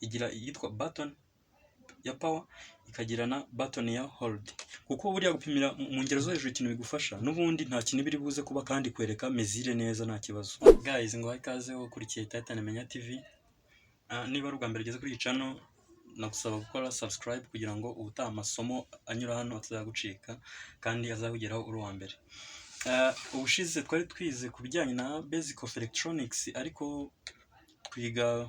Igira iyitwa button ya power, ikagira na button ya hold. Kuko buriya gupimira mu ngero zo hejuru ikintu bigufasha, n'ubundi nta kintu biri buze kuba, kandi kwereka mesure neza nta kibazo. Guys, ngo ikaze ukurikiye Titan Menya TV. Niba ari ubwa mbere ugeze kuri iyi channel, nagusaba gukora subscribe kugira ngo ubutaha amasomo anyura hano atazagucika kandi azakugeraho uri uwa mbere. Ubushize twari twize ku bijyanye na basic of electronics, ariko twiga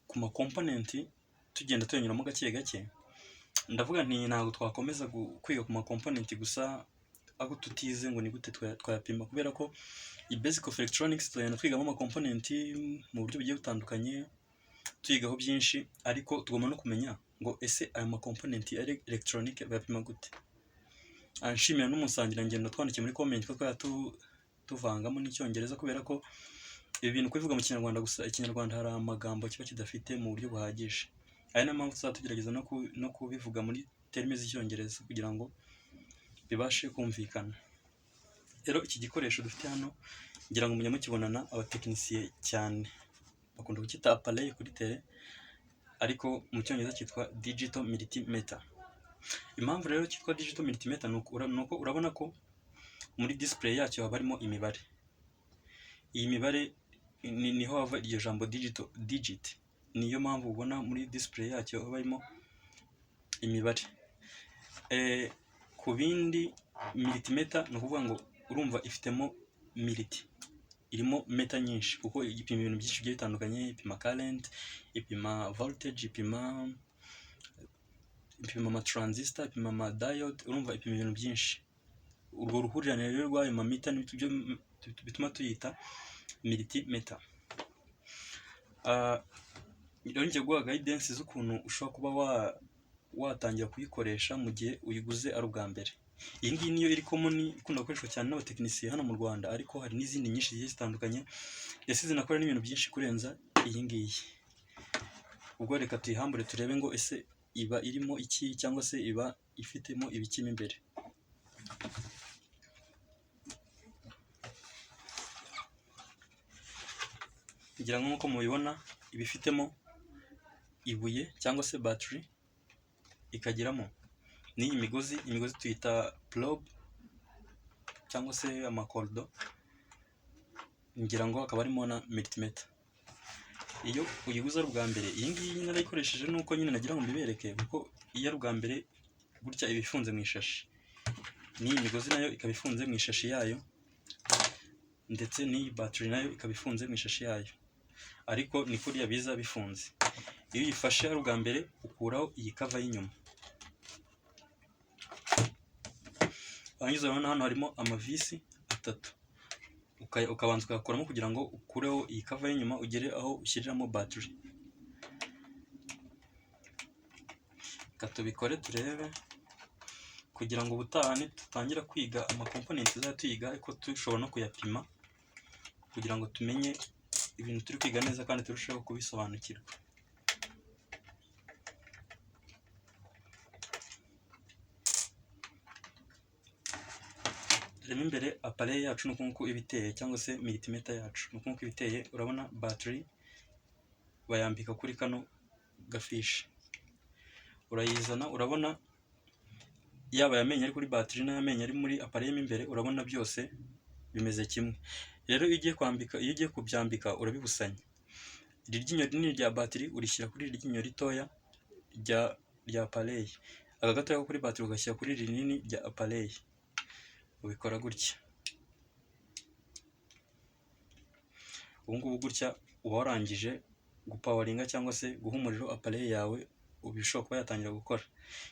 ku ma component tugenda tuyanyuramo gake gake. Ndavuga nti ntabwo twakomeza kwiga ku ma component gusa aho tutize ngo ni gute twayapima, kubera ko iyi basic of electronics tugenda twigamo ama component mu buryo bugiye butandukanye, tuyigaho byinshi, ariko tugomba no kumenya ngo ese aya ma component ya electronic bayapima gute. Nshimira n'umusangirangendo twandikiye muri comment ko twari tuvangamo n'Icyongereza, kubera ko ibi bintu kubivuga mu Kinyarwanda gusa, Ikinyarwanda hari amagambo kiba kidafite mu buryo buhagije. Ari nayo mpamvu tuzaba tugerageza no kubivuga muri terme z'Icyongereza kugira ngo bibashe kumvikana. Rero iki gikoresho dufite hano, ngira ngo mujya mukibonana abatekinisiye cyane, bakunda kucyita appareil kuri tele, ariko mu Cyongereza cyitwa digital multimeter. Impamvu rero cyitwa digital multimeter ni uko urabona ko muri display yacyo haba harimo imibare. Iyi mibare niho hava iryo jambo digital, digit. Niyo mpamvu ubona muri display yacyo haba harimo imibare. Ku bindi multimeter ni ukuvuga ngo urumva ifitemo multi, irimo meter nyinshi, kuko ipima ibintu byinshi bigiye bitandukanye. Ipima current, ipima voltage, ipima ama transistor, ipima ama diode, urumva ipima ibintu byinshi. Urwo ruhurirane rero rw'ayo ma meter nibyo bituma tuyita multimeter. Rero ngiye guha guidance z'ukuntu ushobora kuba watangira kuyikoresha mu gihe uyiguze ari ubwa mbere. Iyi ngiyi niyo iri common, ikunda gukoreshwa cyane n'abatekinisiye hano mu Rwanda, ariko hari n'izindi nyinshi zigiye zitandukanye, ndetse zinakora n'ibintu byinshi kurenza iyi ngiyi. Ubwo reka tuyihambure turebe ngo ese iba irimo iki, cyangwa se iba ifitemo ibiki mo imbere. Ngira ngo nk'uko mubibona, iba ifitemo ibuye cyangwa se battery, ikagiramo n'iyi migozi. Imigozi tuyita probe cyangwa se amakordo, ngira ngo hakaba harimo na multimeter. Iyo uyiguze ari ubwa mbere, iyi ngiyi narayikoresheje nuko nyine nagira ngo mbibereke, kuko iyo ari ubwa mbere gutya iba ifunze mu ishashi, n'iyi migozi nayo ikaba ifunze mu ishashi yayo, ndetse n'iyi battery nayo ikaba ifunze mu ishashi yayo, ariko ni kuriya biza bifunze. Iyo uyifashe ari ubwa mbere, ukuraho iyi cover y'inyuma, warangiza urabona hano harimo amavisi atatu, ukabanza ukayakuramo kugira ngo ukureho iyi cover y'inyuma ugere aho ushyiriramo battery. Reka tubikore turebe, kugira ngo ubutaha nitutangira kwiga ama component tuzajya tuyiga ariko dushobora no kuyapima, kugira ngo tumenye ibintu turi kwiga neza kandi turusheho kubisobanukirwa. Dore mo imbere appareil yacu ni uku nguku iba iteye, cyangwa se multimeter yacu ni uku nguku iba iteye. Urabona battery bayambika kuri kano gafishi, urayizana, urabona yaba ayamenyo ari kuri battery n'ayamenyo ari muri appareil mo imbere, urabona byose bimeze kimwe. Rero iyo ugiye kwambika, iyo ugiye kubyambika urabibusanya. Iri ryinyo rinini rya battery urishyira kuri iri ryinyo ritoya rya appareil, aka gatoya ko kuri battery ugashyira kuri iri rinini rya appareil. Ubikora gutya, ubu ngubu gutya uba warangije gupawaringa cyangwa se guha umuriro appareil yawe, uba ishobora kuba yatangira gukora.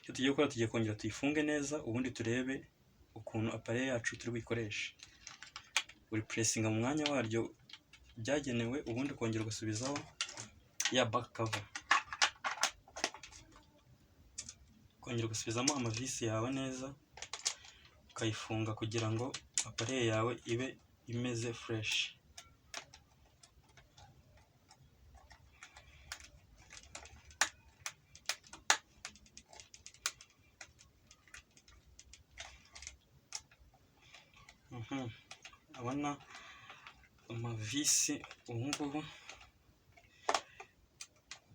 Icyo tugiye gukora, tugiye kongera tuyifunge neza, ubundi turebe ukuntu appareil yacu turi buyikoreshe. Uri puresinga mu mwanya waryo byagenewe, ubundi ukongera ugasubizaho ya back cover, ukongera ugasubizamo amavisi yawe neza, ukayifunga kugira ngo appareil yawe ibe imeze fresh. Urabona amavisi ubu ngubu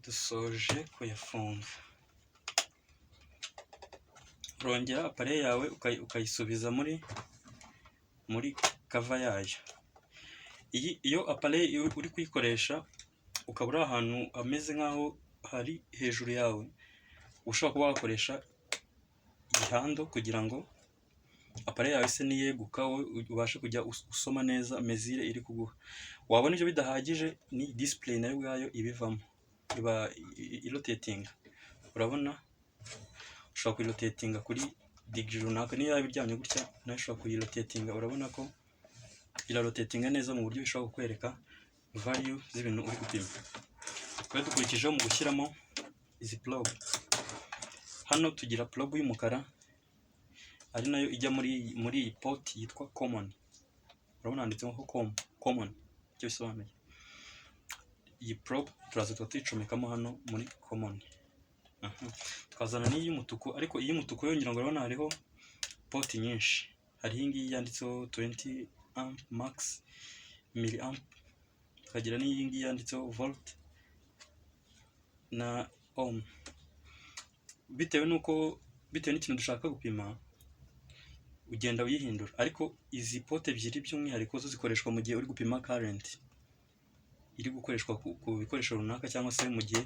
Dusoje kuyafunga, urongera appareil yawe ukayisubiza muri cover yayo. Iyi iyo appareil uri kuyikoresha ukaba uri ahantu hameze nk'aho hari hejuru yawe, ushobora kuba wakoresha iyi handle kugira ngo appareil yawe se niyeguka, wowe ubashe kujya usoma neza mesure iri kuguha. Wabona ibyo bidahagije, ni display nayo ubwayo ibivamo, iba irotatinga. Urabona ushobora kuyirotatinga kuri degree runaka, niyo yaba iryamye gutya nayo ushobora kuyirotatinga. Urabona ko irarotatinga neza mu buryo ishobora kukwereka value z'ibintu uri gupima. Twari dukurikijeho mu gushyiramo izi probe. Hano tugira probe y'umukara, ari nayo ijya muri iyi port yitwa common. Urabona handitsemo ko common, icyo bisobanuye. Iyi probe turaza tuba tuyicomekamo hano muri common. Tukazana n'iyi y'umutuku, ariko iyi y'umutuku yo ngira ngo urabona hariho port nyinshi. Hari iyi ngiyi yanditseho 20 amp max milliamp, tukagira n'iyi ngiyi yanditseho volt na ohm. Bitewe n'ikintu dushaka gupima, ugenda uyihindura, ariko izi port ebyiri by'umwihariko zo zikoreshwa mu gihe uri gupima current iri gukoreshwa ku bikoresho runaka, cyangwa se mu gihe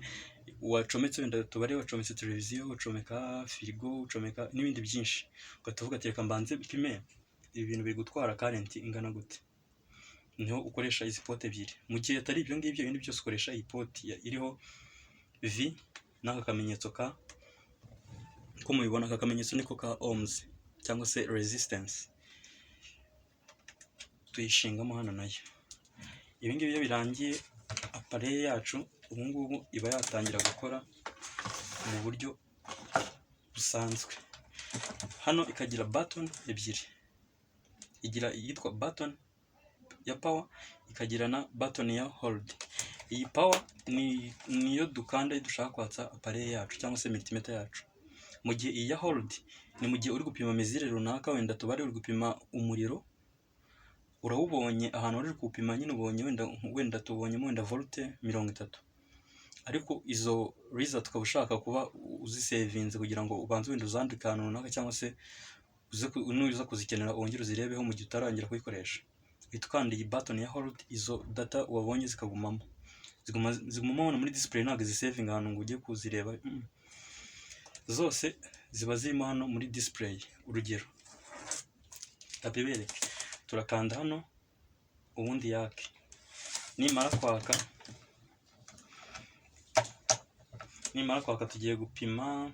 wacometse, wenda tubare wacometse televiziyo, ucomeka firigo, ucomeka n'ibindi byinshi, ugahita uvuga ati: "Reka mbanze mpime ibi bintu biri gutwara current ingana gute." Niho ukoresha izi port ebyiri. Mu gihe atari ibyo ngibyo, ibindi byose ukoresha iyi port iriho V n'aka kamenyetso ka, uko mubibona, aka kamenyetso niko ka ohms cyangwa se resistance. Tuyishingamo hano nayo. Ibi ngibi iyo birangiye, appareil yacu ubu ngubu iba yatangira gukora mu buryo busanzwe. Hano ikagira button ebyiri, igira iyitwa button ya power, ikagira na button ya hold. Iyi power ni niyo dukanda iyo dushaka kwatsa appareil yacu cyangwa se multimeter yacu, mu gihe iyi ya hold ni mu gihe uri gupima mesure runaka. Wenda tubare uri gupima umuriro, urawubonye ahantu wari uri kuwupima nyine, ubonye wenda tubonyemo wenda volt 30, ariko izo result ukaba ushaka kuba uzisevinze kugira ngo ubanze wenda uzandike ahantu runaka, cyangwa se uze nuza kuzikenera wongere uzirebeho mu gihe utarangira kuyikoresha, uhita ukanda iyi button ya hold, izo data wabonye zikagumamo, zigumamo hano muri display. Ntabwo zisevinga ahantu ngo ujye kuzireba. Zose ziba zirimo hano muri display. Urugero ndabibereke: turakanda hano, ubundi yake. Nimara kwaka, tugiye gupima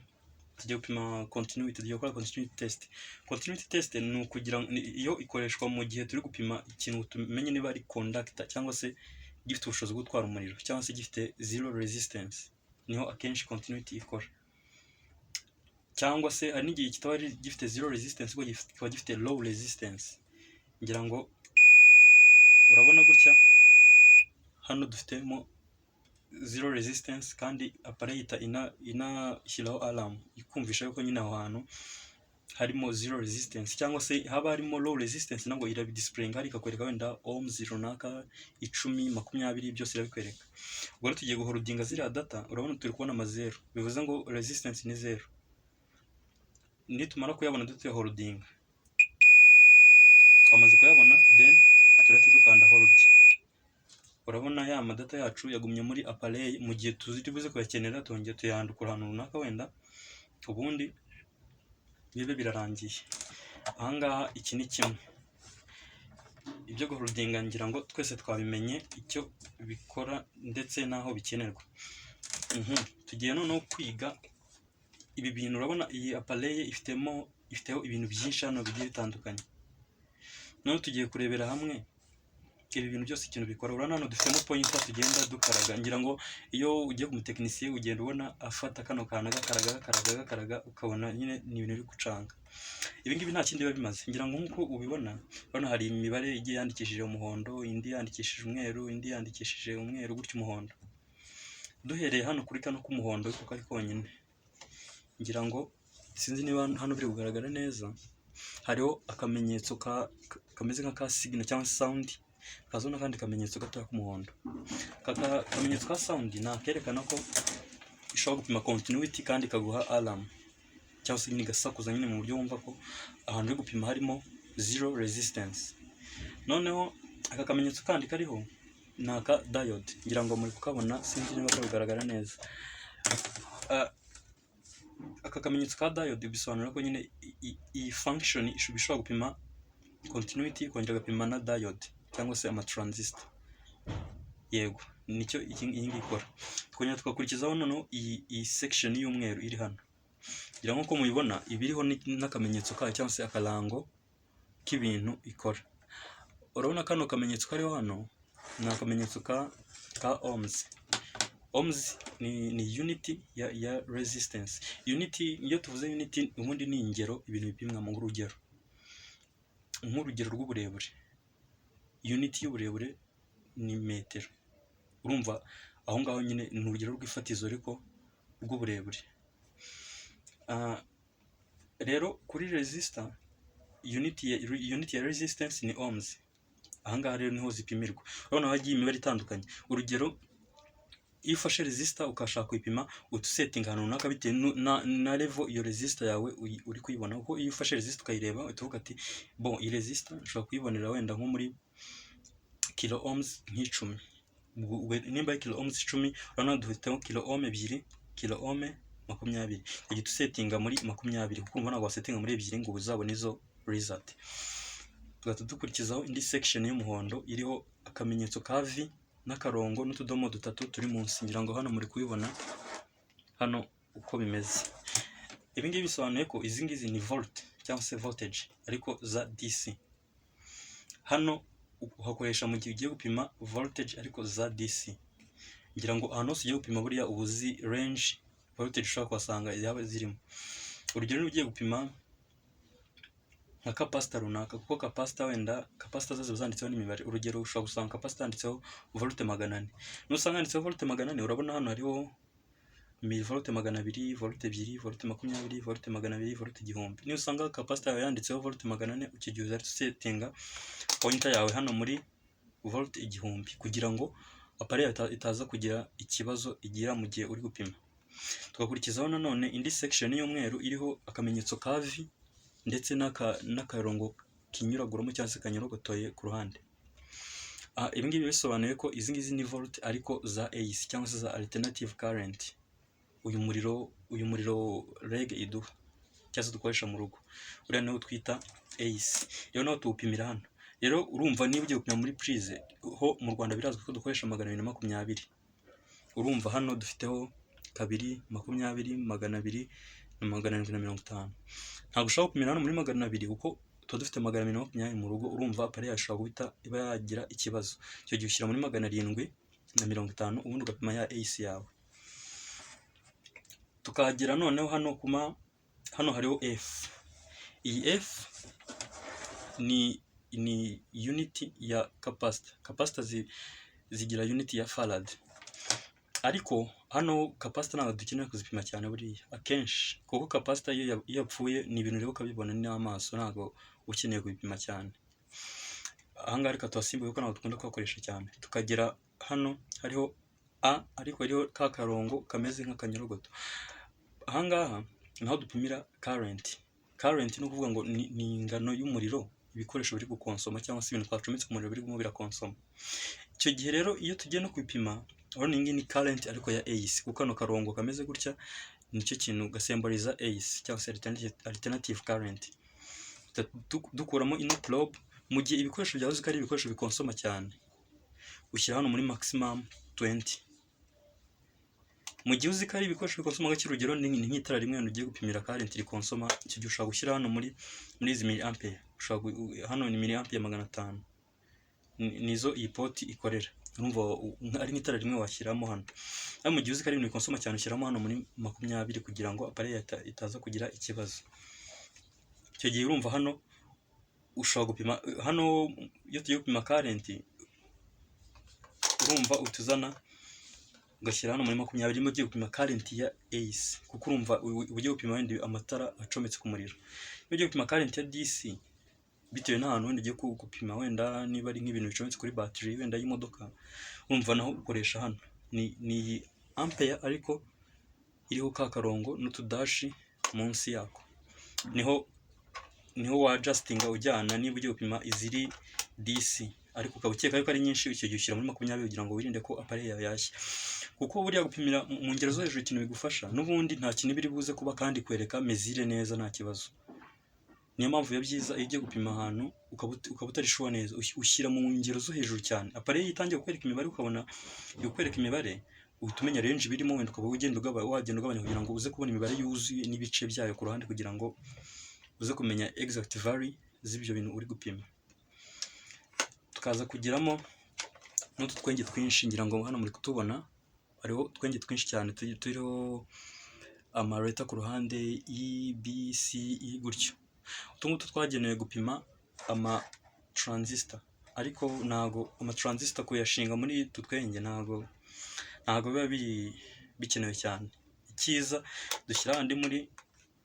continuity, tugiye gukora continuity test. Continuity test ni ukugira iyo ikoreshwa mu gihe turi gupima ikintu, tumenye niba ari conductor cyangwa se gifite ubushobozi bwo gutwara umuriro, cyangwa se gifite zero resistance. Niho akenshi continuity ikora, cyangwa se hari n'igihe kitaba ari gifite zero resistance ahubwo kikaba gifite low resistance. Ngira ngo urabona gutya hano dufitemo zero resistance, kandi appareil ihita inashyiraho alarm ikumvisha yuko nyine aho hantu harimo zero resistance, cyangwa se haba harimo low resistance, nabwo irabidisplayinga hari ikakwereka wenda ohms runaka, 10, 20, byose irabikwereka. Ubwo rero tugiye guholdinga ziriya data. Urabona turi kubona amazeru, bivuze ngo resistance ni zero. Nitumara kuyabona dutuyaholdinga, twamaze kuyabona, then turahita dukanda hold. Urabona ya madata yacu yagumye muri appareil. Mu gihe turi buze kuyakenera, twongera tuyandukura ahantu runaka wenda, ubundi bibe birarangiye ahangaha. Iki ni kimwe. Ibyo guholdinga ngira ngo twese twabimenye icyo bikora ndetse n'aho bikenerwa. Tugiye noneho kwiga ibi bintu. Urabona iyi appareil ifiteho ibintu byinshi hano bigiye bitandukanye. Noneho tugiye kurebera hamwe ibi bintu byose ikintu bikora. Urabona hano dufitemo pointer tugenda dukaraga. Ngira ngo iyo ugiye ku mutekinisiye ugenda ubona afata kano kantu agakaraga, agakaraga, agakaraga, ukabona nyine ni ibintu biri gucanga. Ibi ngibi nta kindi biba bimaze. Ngira ngo nk'uko ubibona, urabona hari imibare igiye yandikishije umuhondo, indi yandikishije umweru, indi yandikishije umweru gutyo, umuhondo. Duhereye hano kuri kano k'umuhondo kuko ari konyine, ngira ngo sinzi niba hano biri kugaragara neza, hariho akamenyetso kameze nka ka signal cyangwa se sound. Hakazaho n'akandi kamenyetso gatoya k'umuhondo. Aka kamenyetso ka sound ni akerekana ko ishobora gupima continuity kandi ikaguha alarm, cyangwa se nyine igasakuza nyine mu buryo wumva ko ahantu uri gupima harimo zero resistance. Noneho aka kamenyetso kandi kariho ni aka diode, ngira ngo muri kukabona, sinzi niba kabigaragara neza. Aka kamenyetso ka diode bisobanura ko nyine iyi function ishobora gupima continuity, ikongera igapima na diode cyangwa se amatransistor. Yego, nicyo iyi ngiyi ikora. Tukongera tugakurikizaho noneho iyi section y'umweru iri hano. Ngira nk'uko mubibona, iba iriho n'akamenyetso kayo cyangwa se akarango k'ibintu ikora. Urabona kano kamenyetso kariho hano ni akamenyetso ka ohms. Ohms ni unit ya resistance. Unit, iyo tuvuze unit, ubundi ni ingero ibintu bipimwa mu rugero, nk'urugero rw'uburebure. Unit y'uburebure ni metero. Urumva aho ngaho nyine ni urugero rw'ifatizo ariko rw'uburebure. Rero kuri resistor, unit ya resistance ni ohms. Ahangaha rero niho zipimirwa. Urabona hagiye imibare itandukanye. Urugero, iyo ufashe resistor ukashaka kuyipima, utusettinga ahantu runaka bitewe na level iyo resistor yawe uri kuyibona. Kuko iyo ufashe resistor ukayireba, uhita uvuga ati: "Bon, iyi resistor nshobora kuyibonera wenda nko muri kilo ohms nk'icumi." Nimba ari kilo ohms 10, urabona dufiteho kilo ohm 2, kilo ohm 20, ugahita usettinga muri 20, kuko urumva ntabwo wasettinga muri 2 ngo uzabone izo result. Tugahita dukurikizaho indi section y'umuhondo iriho akamenyetso ka V n'akarongo n'utudomo dutatu turi munsi. Ngira ngo hano muri kubibona hano uko bimeze. Ibi ngibi bisobanuye ko izi ngizi ni volt cyangwa se voltage ariko za DC. Hano uhakoresha mu gihe ugiye gupima voltage ariko za DC. Ngira ngo ahantu hose ugiye gupima, buriya uba uzi range voltage ushobora kuhasanga yaba zirimo. Urugero, niba ugiye gupima nka capacitor runaka, kuko capacitor, wenda capacitor zo ziba zanditseho n'imibare. Urugero, ushobora gusanga capacitor yanditseho volt 400. Nusanga yanditseho volt 400, urabona hano hariho volt 200, volt 2, volt 20, volt 200, volt 1000. Niba usanga capacitor yawe yanditseho volt 400, icyo gihe uzahita usettinga pointer yawe hano muri volt 1000, kugira ngo appareil yawe itaza kugira ikibazo igira mu gihe uri gupima. Tugakurikizaho nanone indi section y'umweru iriho akamenyetso ka V ndetse n'akarongo kinyuraguramo cyangwa se kanyorogotoye ku ruhande. Ibi ngibi bisobanuye ko izi ngizi ni volt ariko za AC cyangwa se za alternative current. Uyu muriro REG iduha cyangwa se dukoresha mu rugo, uriya niwo twita AC. Rero nawo tuwupimira hano. Rero urumva niba ugiye gupima muri prise, ho mu Rwanda birazwi ko dukoresha 220. Urumva hano dufiteho kabiri, 20, 200 na 750. Ntabwo ushobora gupimira hano muri 200 kuko tuba dufite 220 mu rugo. Urumva appareil yawe ishobora guhita iba yagira ikibazo. Icyo gihe ushyira muri 750, ubundi ugapima ya AC yawe. Tukahagera noneho hano kuma hano hariho F. Iyi F ni unit ya capacitor. Capacitor zigira unit ya farad, ariko hano capacitor ntabwo dukenera kuzipima cyane buriya akenshi, kuko capacitor iyo yapfuye ni ibintu ureba ukabibona n'amaso, ntabwo ukeneye kubipima cyane. Ahangaha reka tuhasimbuke kuko ntabwo dukunda kuhakoresha cyane. Tukagera hano hariho A ariko hariho ka karongo kameze nk'akanyorogoto. Ahangaha naho dupimira current. Current ni ukuvuga ngo ni ingano y'umuriro ibikoresho biri gukonsoma, cyangwa se ibintu twacometse ku muriro birimo birakonsoma. Icyo gihe rero iyo tugiye no kubipima, urabona iyi ngiyi ni current ariko ya AC, kuko kano karongo kameze gutya nicyo kintu gasymboliza AC cyangwa se alternative current. Dukuramo ino probe. Mu gihe ibikoresho byawe uzi ko ari ibikoresho bikonsoma cyane, ushyira hano muri maximum 20. Mu gihe uzi ko ari ibikoresho bikonsoma gake, urugero ni nk'itara rimwe wenda ugiye gupimira current rikonsoma, icyo gihe ushobora gushyira hano muri izi milliampere. Ushobora hano ni milliampere 500, nizo iyi port ikorera. Urumva ari nk'itara rimwe washyiramo hano. Ariko mu gihe uzi ko ari ibintu bikonsoma cyane, ushyiramo hano muri 20 kugira ngo appareil itaza kugira ikibazo. Icyo gihe urumva hano ushobora gupima hano, iyo tugiye gupima current, urumva uhita uzana ugashyira hano muri 20 niba ugiye gupima current ya AC, kuko urumva uba ugiye gupima wenda amatara acometse ku muriro. Iyo ugiye gupima current ya DC Bitewe n'ahantu wenda ugiye gupima, wenda niba ari nk'ibintu bicometse kuri battery wenda y'imodoka, urumva naho ukoresha hano. Ni iyi ampere ariko iriho ka karongo n'utudashi munsi yako. Niho wa adjustinga ujyana niba ugiye gupima iziri DC ariko ukaba ukeka yuko ari nyinshi, icyo gihe ushyira muri 20 kugira ngo wirinde ko appareil yawe yashya. Kuko buriya gupimira mu ngero zo hejuru, ikintu bigufasha, n'ubundi nta kintu biri buze kuba kandi kwereka mesure neza nta kibazo. Niyo mpamvu biba byiza iyo ugiye gupima ahantu ukaba utari sure neza, ushyira mu ngero zo hejuru cyane. Appareil iyo itangiye kukwereka imibare, ukabona iri kukwereka imibare, uhita umenya range birimo, wenda ukaba ugenda wagenda ugabanya kugira ngo uze kubona imibare yuzuye n'ibice byayo ku ruhande, kugira ngo uze kumenya exact value z'ibyo bintu uri gupima. Tukaza kugiramo n'utu twenge twinshi, ngira ngo hano muri kutubona, hariho utwenge twinshi cyane turiho ama letter ku ruhande, E, B, C, E gutyo. Utu ngutu twagenewe gupima ama transistor, ariko ntago ama transistor kuyashinga muri utu twenge ntago biba biri bikenewe cyane. Icyiza dushyira andi muri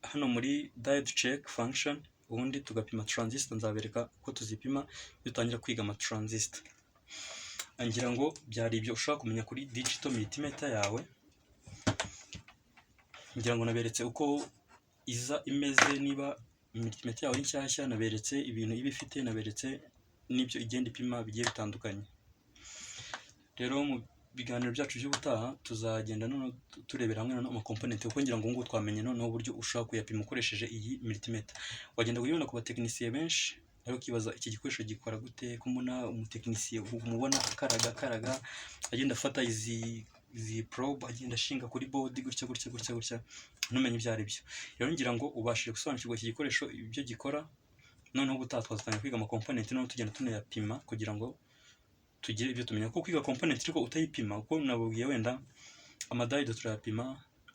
hano muri diode check function, ubundi tugapima transistor. Nzabereka uko tuzipima dutangira kwiga ama transistor. Ngira ngo byari ibyo ushobora kumenya kuri digital multimeter yawe. Ngira ngo naberetse uko iza imeze niba multimeter yawe ari nshyashya, naberetse ibintu iba ifite, naberetse n'ibyo igenda ipima bigiye bitandukanye. Rero mu biganiro byacu by'ubutaha tuzagenda noneho turebera hamwe noneho ama component, kuko ngira ngo ubu ngubu twamenye noneho uburyo ushobora kuyapima ukoresheje iyi multimeter. Wagenda uyibona ku batekinisiye benshi, ariko ukibaza iki gikoresho gikora gute, ko mbona umutekinisiye umubona akaraga akaraga, agenda afata izi probe, agenda ashinga kuri board gutya gutya gutya gutya, ntumenye ibyo ari byo. Rero ngira ngo ubashije gusobanukirwa iki gikoresho ibyo gikora. Noneho ubutaha twazatangira kwiga ama component, noneho tugenda tunayapima kugira ngo tugire ibyo tumenya. Kuko kwiga component ariko utayipima, kuko nababwiye wenda ama diode turayapima,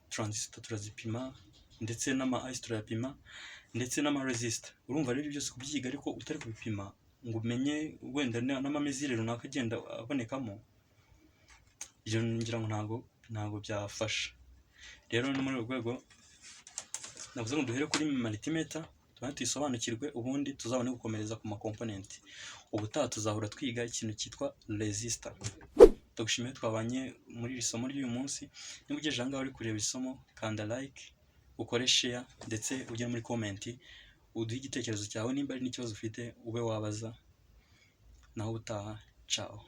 transistor turazipima, ndetse n'ama IC turayapima, ndetse n'ama resistor. Urumva rero ibyo byose kubyiga ariko utari kubipima ngo umenye wenda n'ama mesure runaka agenda abonekamo, ibyo ngira ngo ntabwo byafasha. Rero ni muri urwo rwego navuze ngo duhere kuri multimeter, tubanze tuyisobanukirwe, ubundi tuzabone gukomereza ku ma component. Ubutaha tuzahora twiga ikintu cyitwa resistor. Ndagushimiye twabanye muri iri somo ry'uyu munsi. Niba ugejeje aha ngaha uri kureba isomo, kanda like, ukore share, ndetse ujye muri comment uduhe igitekerezo cyawe. Nimba ari n'ikibazo ufite ube wabaza. Naho ubutaha, ciao.